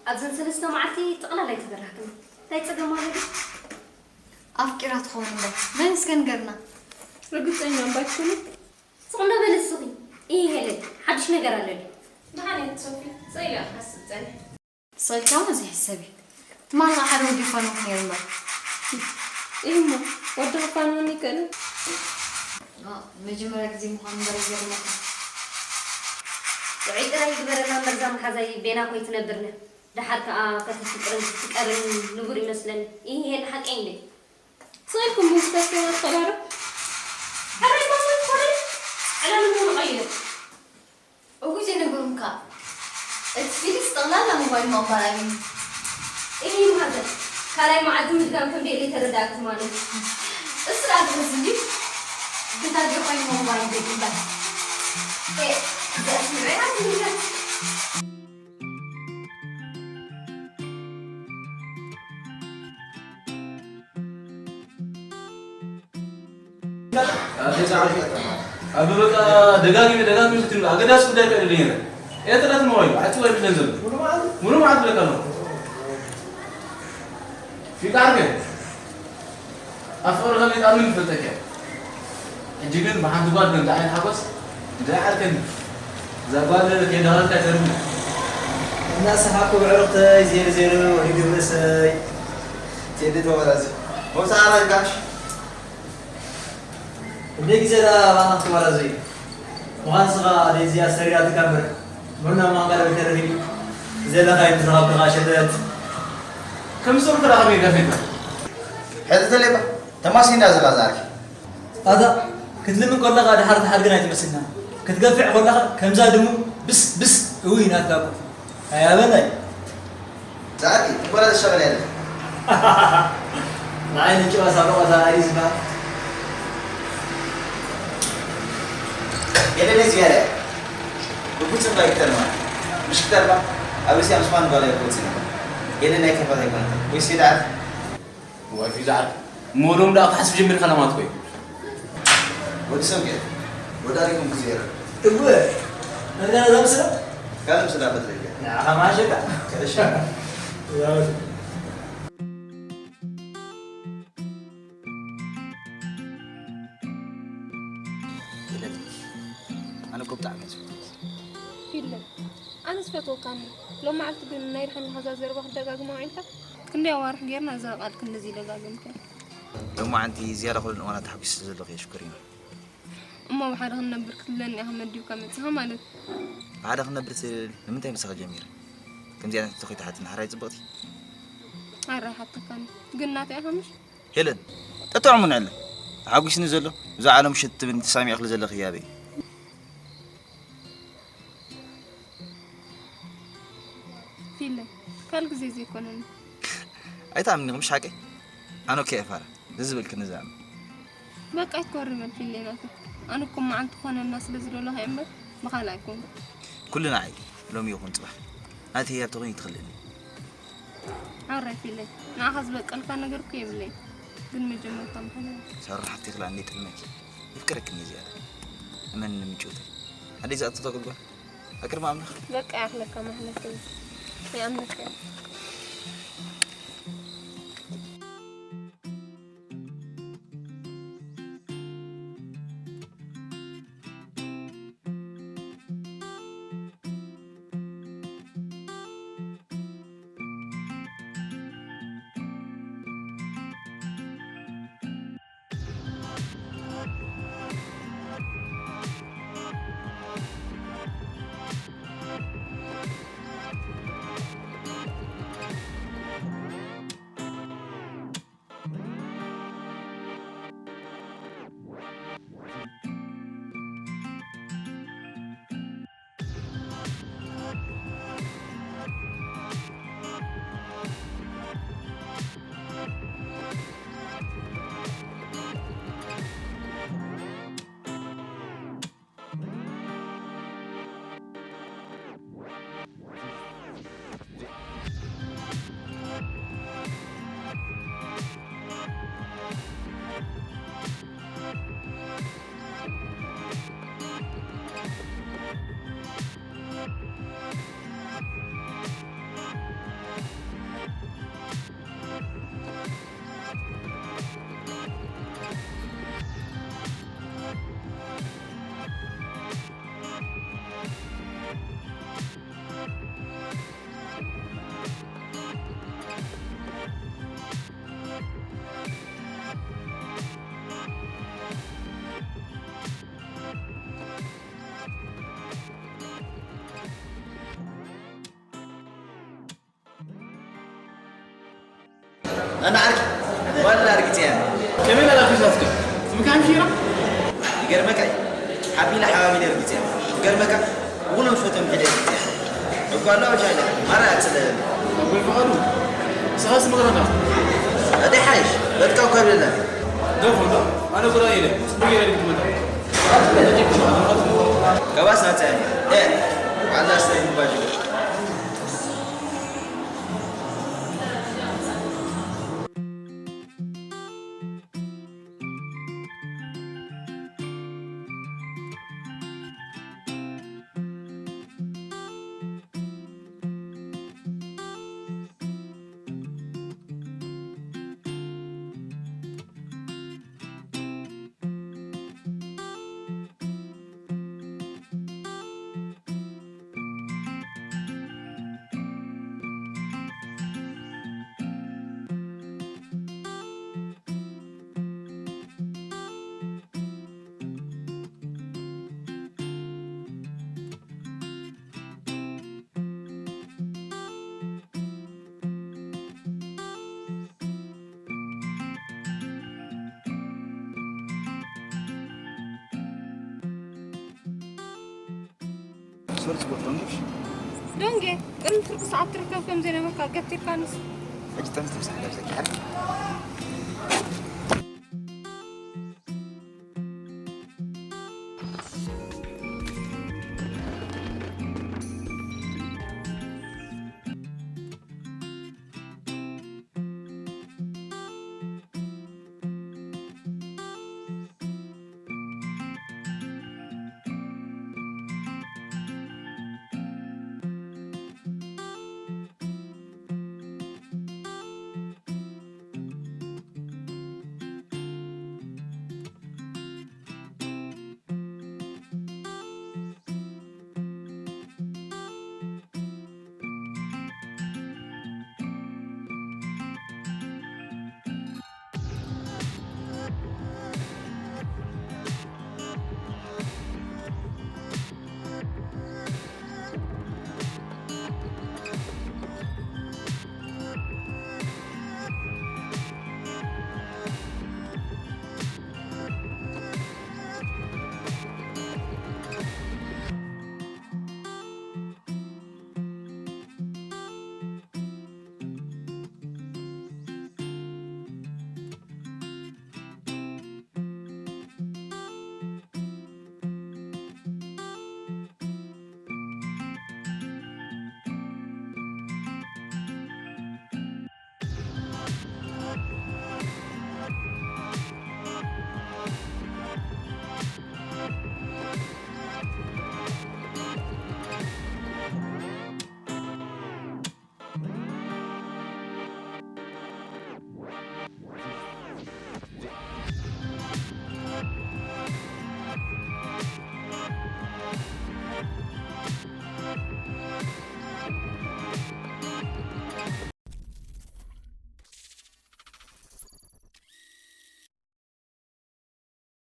ኣብዘን ሰለስተ መዓልቲ ጥቕላል ኣይተበራህክን። እንታይ ጸገም ኣሎ ድዩ? ኣፍቂራ ትኸውን እምበር። መን እስከ ንገርና? ርግጸኛ እምባ ኣይትኮኒ? ስቕ እንዶ በሊ እስኺ። ኢሂ ሄለን፣ ሓድሽ ነገር ኣሎ ድዩ? ደሓን እየ ሶፊ። ጸይለ ክሓስብ ጸኒሐ። ስቕ ኢልካ እውን ዘይሕሰብ እዩ። ትማሊ ኸዓ ሓደ ወዲ ይፋነወኪ ነይሩ እምበር። ኢሂ እሞ፣ ወዲ ክፋነወኒ ይክእል? ዋ፣ መጀመርያ ግዜ ምዃኑ እምበር ይገርመካ። ጥዑይ ጥራይ ይግበረና እምበር እዛ መሓዛይ ቤና እኮ ኣይትነብርን እያ። ደሓር ከኣ ከተፍቅርን ክትፍቀርን ንቡር ይመስለኒ። ኢሂ ሄለን ሓቀይ እንዴ? ስቕ ኢልኩም ብምፍታሽ ከይና ትኸዳ ዶ? ሕራይ ማማ ትኾነ? ዕላል እሞ ንቐይሮ። እጉ ዘይነገሩካ። እቲ ፊሊክስ ጠቕላላ ሞባይል ምቕባል ኣልዩ። ኢሂ ማዘር፣ ካልኣይ መዓልቲ ምድጋም ከም ደየለ ተረዳእኪ ማለት እዩ። እሱ ደኣ ትመስል ድዩ? ግን ኣጆ ኮይኑ ሞባይል ዘይቅበል። ኤ፣ ዘስምዕ ኣትምልከት። ኣብ በቃ ደጋጊመ ደጋጊመ ክትብል ኣገዳሲ ጉዳይ ከ የድልየኒ። ኤርትራ ትመዋዩ፣ ኣቲ ወይ ብለን ዘሎ። ሙሉ መዓልቲ ብለካ ኣለኹ። ፊት ዓርከይ። ኣብ ፍቕሪ ከም ዘይትኣምን ይፈልጠካ እየ። ሕጂ ግን ብሓንቲ ጓል ከምዚ ዓይነት ሓጎስ እንታይ ይዓርከኒ? እዛ ጓል ከይዳኸልካ ተርሚ። እናሰሓቅኩ ብዕርኽተይ ዜሮ ዜሮ ወሪዱ ርእሰይ። ቴዲ ተወራዘ። ሆሳዕና ጋሽ። ክንደይ ግዜ ደኣ ኣባኻ ክትወራዘ እዩ? ምዃንስ ኸኣ ደዚኣ ሰሪራትካ እምበር፣ ምርና ማንጋለ ተረፊ ዘለኻዮ ምስ ረኸብካ ሸተት። ከም ሱር ተራኸቢ ከፊት። ሕዚ ተሌባ፣ ተማሲና ዘላ ዛርኪ። ኣታ፣ ክትልምን ከለኻ ደሓር ትሓድግን ኣይትመስልና። ክትገፍዕ ከለኻ ከምዛ ድሙ ብስ ብስ እውይ ናትካ እኮ። ኣይ ኣበላይ። ዛቲ፣ እኮ ላ ተሸغل ያለ። ንዓይ ንጭዋ ሳበቆ ዛሪ ዝበሃል። የለ ነዚ ያለ። ብጉጽ ባይ ክተርማ። ምሽ ክተርማ። ኣብ ርእሲ ኣምስማን ጓል ኣይኮጽን። የለ ናይ ከፋት ኣይኮን። ወይ ሲዳት። ወይ ፊዛር። ሞሎም ዳ ተሓስብ ጀምር ከለማት ኮይ። ወዲ ሰብ ገ ወዳሪኩም ክዜረ። እወ፣ እንደ ለምስለ? ካልም ስላ ፈትለኛ። ንዓኻ ማሸካ። ከእሻ። ያው። ኣነ እኮ ብጣዕሚ እየ ዝፈትወኪ። ፊለ፣ ኣነ ዝፈትወካኒ። ሎም መዓልቲ ግን ናይ ድሓን ዝሓዛ ዘረባ ክደጋግማ ውዒልካ? ክንደይ ኣዋርሕ ጌርና እዛ ቃል ክንድዚ ደጋገምካ? ሎም መዓልቲ ዝያዳ ኩለን እዋናት ተሓጒሰ ስለ ዘለኹ የሽኩር ኢና። እሞ ብሓደ ክንነብር ክትብለኒ ኢኻ መዲብካ መጺኻ ማለት? ብሓደ ክንነብር ትብል ንምንታይ ምሳኺ ጀሚረ? ከምዚ ዓይነት ተኾይ ተሓትን ሓራይ ጽብቕቲ? ኣረ ሓተካኒ። ግን ናተይ ኢኻ ምሽ? ሄለን፣ ጠጥዖም ንዕለ። ተሓጒስኒ ዘሎ፣ ብዛዕባ ሎም ምሽት ትብል ተሳሚዕክሊ ዘለኺ ያበይ? ፊለ፣ ካልእ ግዜ ዘይኮነኒ። ኣይትኣምኒ፣ ምሽ ሓቀይ? ኣነ እኮ እየ ፋራ። እዚ ዝበልክኒ ዝኣምን። በቃ ኣይትኮሪ በል ፊለ ናተይ። ኣነ እኮ መዓልቲ ኮነና ስለ ዝደለኹ እየ እምበር፣ ብኻልእ ኣይኮንኩ። ኩሉ ንዓይ፣ ሎሚ ይኹን ጽባሕ። ናተይ ህያብ ተኾይኑ ይትኽልኒ። ኣረ ፊለይ፣ ንዓኻ ዝበቀልካ ነገር እኮ የብለይ። ግን መጀመርታ ምሕለል። ሳሮን ሓፍተይ ክላ እንዴ ጥልመኪ። ይፍቅረክኒ ዝያዳ። እመን ንምጭውተ። ኣደይ ዝኣተቶ ገልጓል። ኣቅርብ ኣምላኽ። በቃ ያኽለካ ማሕለፍ። ይኣምነካ። ኣነ ዓርኪ ዋላ ርግጽ እያ። ከመይ ኢላ ሒዛትካ? ስምካ ምሽራ? ይገርመካ እዩ። ሓቢለ ሓባቢለ ርግጽ እያ። ይገርመካ እውን ፈቶም ሒደ ርግጽ እያ። እኳ ኣለዋ ቻይና ማራ ያጽለ። ኣቦይ ፍቓዱ፣ ንስኻስ መቕረታ? ኣደ ሓይሽ፣ በጥቃው ከብለና። ደፎ፣ ዶ? ኣነ ጉራ ኢለ፣ ጽቡቅ ኢለ ድግመታ። ከባስ ናጻ እያ። እ፣ ዋላ ስተይ ባጅ። ሶሪ፣ ጽቡቕ ዶንግሽ። ዶንጌ፣ ቅድሚ ፍርቂ ሰዓት ትርከብ ከም ዘይነበርካ ገቲርካንስ። ሕጂ ተምስ ትምሳሕ ለብሰኪ ሓር።